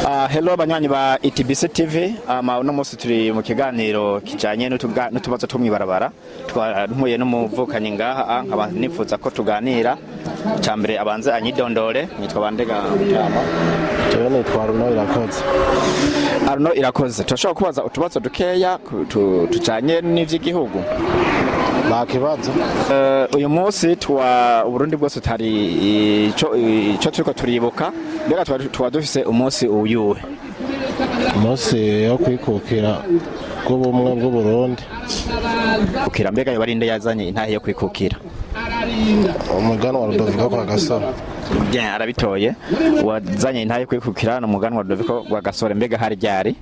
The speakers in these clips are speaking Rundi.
Hello banywanyi ba ETBC TV. Uno munsi turi mu kiganiro kijanye n'utubazo two mw'ibarabara. Twantuye n'umuvukanyi ngaha, nkaba nifuza ko tuganira. Icambere, abanze anyidondore. Nitwa Bandega Mutama? Jewe nitwa Arnaud Irakoze. Arnaud Irakoze, turashobora kubaza utubazo dukeya tujanye n'ivy'igihugu? Nta kibazo. Uyu munsi tuwa Uburundi bwose tari ico turiko turibuka. Mbega tuba dufise umunsi uyuhe? Umunsi wo kwikukira bw'ubumwe bw'Uburundi. Kukira, mbega yoba ari nde yazanye intahe yo kwikukira? Umuganwa wa Rudoviko Rwagasore. Bien, arabitoye. Wazanye intahe yo kwikukira ni umuganwa wa Rudoviko Rwagasore. Mbega hari ryari?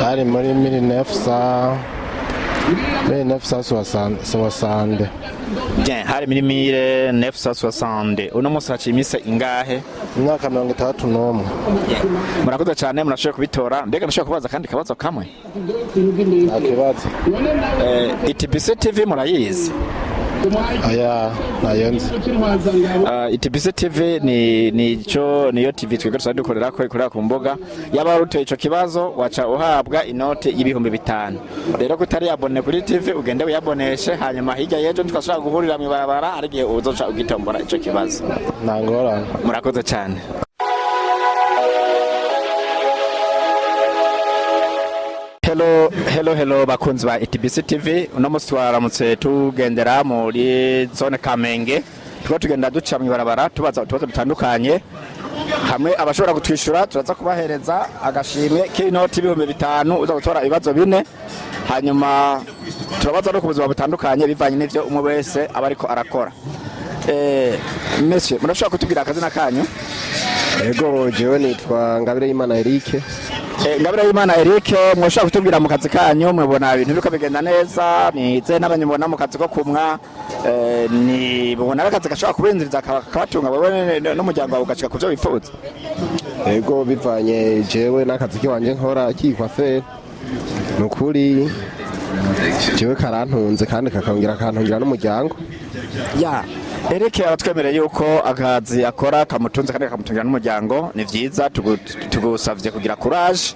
Hari muri 1960. Bien, hari muri 1960. Uno munsi haciye iminsi ingahe? Imyaka 61. Bien. Murakoze cyane, murashoboye kubitora. Mbega ndashobora kubaza kandi kabazo kamwe? Nta kibazo. ETBC TV murayizi? Aya, nayo nzi. ETBC TV ni ico niyo TV twebwe dusanzwe dukorera ko ikorera ku mbuga. Yaba waruteye ico kibazo, waca uhabwa inote y'5,000. Rero ko utari abonné kuri TV, ugende wiyaboneshe, hanyuma hirya y'ejo ntitwashobora guhurira mw'ibarabara, hari igihe uzoca ugitombora ico kibazo. Nta ngorane. Murakoze cyane. Hello, hello, hello bakunzi ba ETBC TV. Uno munsi twaramutse tugendera muri zone Kamenge, tuba tugenda duca mw'ibarabara tubaza utubazo dutandukanye. Hamwe abashobora kutwishyura, turaza kubahereza agashimwe k'inoti 5,000 uza gutora ibibazo bine. Hanyuma turabaza no ku buzima butandukanye bivanye n'ivyo umwe wese aba ariko arakora. Monsieur, murashobora kutubwira akazina kanyu? Ego, jewe nitwa Ngabire y'Imana Eric. Ngabire y'Imana Eric, mwoshobora kutubwira mu kazi kanyu mubona ibintu biriko bigenda neza? Nize n'abanyibona mu kazi ko kumwa, ni mubona ari akazi gashobora kubinziriza kabatunga wewe n'umuryango wawe ugashika kuvyo wifuza? Ego, bivanye jewe n'akazi kiwanje nkora k'ikwaferi, ni ukuri jewe karantunze kandi kakongera kantungira n'umuryango. Ya, Eric aratwemereye yuko akazi akora kamutunze kandi kakamutungira n'umuryango. Ni vyiza, tugusavye kugira courage,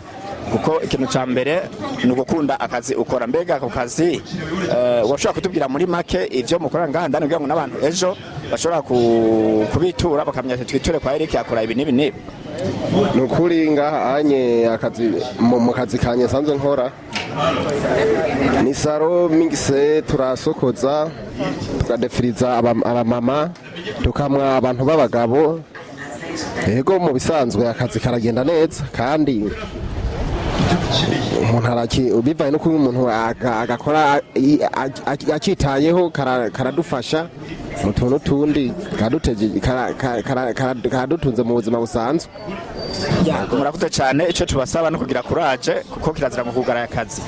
kuko ikintu ca mbere ni ugukunda akazi ukora. Mbega ako kazi, washobora kutubwira muri make ivyo mukora ngaha ndani, kugira ngo n'abantu ejo bashobora kubitura bakamenya ati twiture kwa Eric, akora ibi n'ibi n'ibi? Ni ukuri ngaha anye akazi mu kazi kanye nsanzwe nkora ni salon mixte. Turasokoza, tukadefiriza abamama, tukamwa abantu b'abagabo. Ego, mu bisanzwe akazi karagenda neza, kandi umuntu araki bivaye no kuba umuntu agakora akitayeho, karadufasha mu tuntu tundi, karadutunze mu buzima busanzwe. Ya, murakoze cyane. Icyo tubasaba no kugira courage, kuko kirazira mu kugara akazi.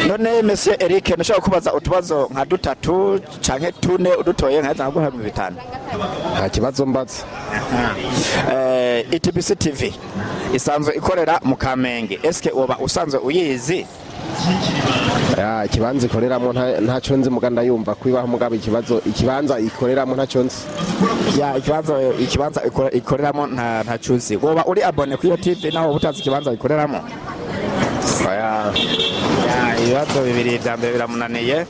None Monsieur Eric, ndashobora kubaza utubazo nka dutatu canke tune, udutoye nkaheza nkaguha 5,000? Nta kibazo, mbaza. ETBC TV isanzwe ikorera mu Kamenge, eske woba usanzwe uyizi? Ya, ikibanza ikoreramo ntacyo nzi, muga ndayumva kwibaho, mugabo ikibanza ikoreramo ntacyo nzi. Ya, ikibanza ikoreramo ntacuzi. Woba uri abonné kuri iyo TV naho woba utazi ikibanza ikoreramo? Oya. Ya, ibibazo bibiri vya mbere biramunaniye.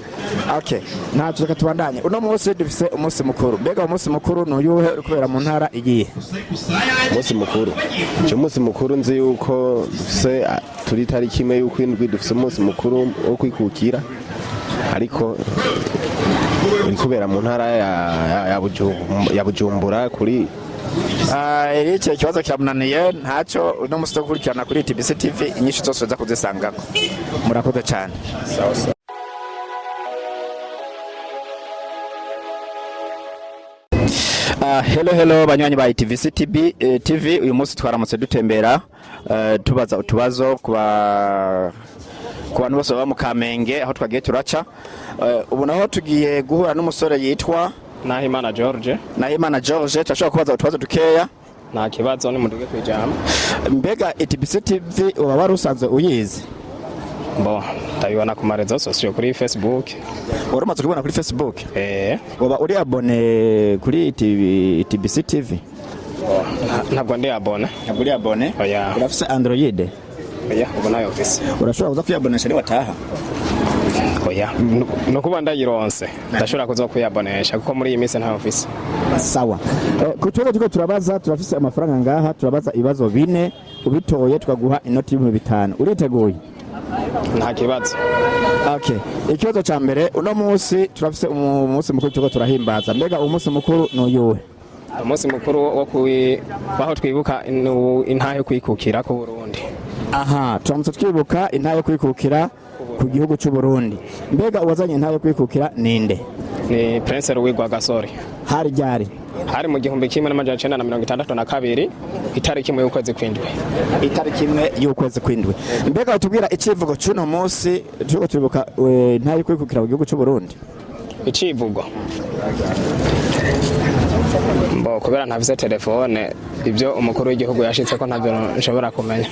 Okay, ntacyo, reka tubandanye. Uno munsi dufise umunsi mukuru. Mbega umunsi mukuru ni uyuhe, uri kubera mu ntara iyihe? Umunsi mukuru, icyo munsi mukuru nzi yuko dufise turi tariki 1 y'ukwindwi, dufise umunsi mukuru wo kwikukira, ariko uri kubera mu ntara ya Bujumbura kuri Eric ikibazo kiramunaniye. Ntacyo, uno munsi gukurikirana kuri TBC TV, inyishu zose uza kuzisangako. Murakoze cyane. Hello, hello banywanyi ba TVC TV, TV. Uyu munsi twaramutse dutembera, tubaza utubazo ku bantu bose baba mu Kamenge aho twagiye turaca. Ubu naho tugiye guhura n'umusore yitwa Nahimana George. Nahimana George. Turashobora kubaza utubazo dukeya? Nta kibazo, ni muduge kwijambo. Mbega ETBC TV uba wari usanzwe uyizi? Bo, ndabibona ku ma réseaux sociaux, kuri Facebook. Wari umaze kubibona kuri Facebook? Eh. Uba uri abonné kuri TV, TBC TV? Ntabwo ndi abonné. Ntabwo uri abonné? Oya. Urafise Android? Oya, ubu nayo mfise. Urashobora kuza kuyabonesha ni wataha? Oya, no kuba ndayironse ndashobora kuza kuyabonesha, kuko muri iyi minsi ntayo mfise. Sawa. Ku kibazo turiko turabaza, turafise amafaranga ngaha, turabaza ibibazo bine, ubitoye tukaguha inoti y'5,000. Uriteguye? Nta kibazo. Okay. Ikibazo ca mbere: uno munsi turafise umunsi mukuru turiko turahimbaza. Mbega uwo munsi mukuru ni uyuhe? Umunsi mukuru wo waho twibuka intahe yo kwikukira ku Burundi. Aha, turamutse twibuka intahe yo kwikukira ku gihugu c'u Burundi. Mbega uwazanye intahe yo kwikukira ninde? Ni Prince Louis Rwagasore. Hari ryari? Hari mu 1962, itariki 1 y'ukwezi kw'indwi. Itariki 1 y'ukwezi kw'indwi. Mbega utubwira icivugo c'uno munsi turiko turibuka intahe yo kwikukira ku gihugu c'u Burundi? Icivugo, mbo kubera ntafise telefone, ibyo umukuru w'igihugu yashitse ko ntabyo nshobora kumenya.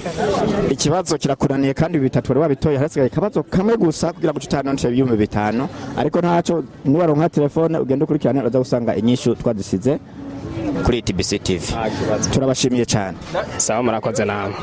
Ikibazo kirakunaniye, kandi bitatu wari wabitoye. Harasigaye akabazo kamwe gusa kugira ngo uce 5,000, ariko ntaco, niwaronka telefone ugende ukurikirane, uraza gusanga inyishu twazisize kuri TBC TV. Nta kibazo. Turabashimiye cyane. Sawa, murakoze namwe.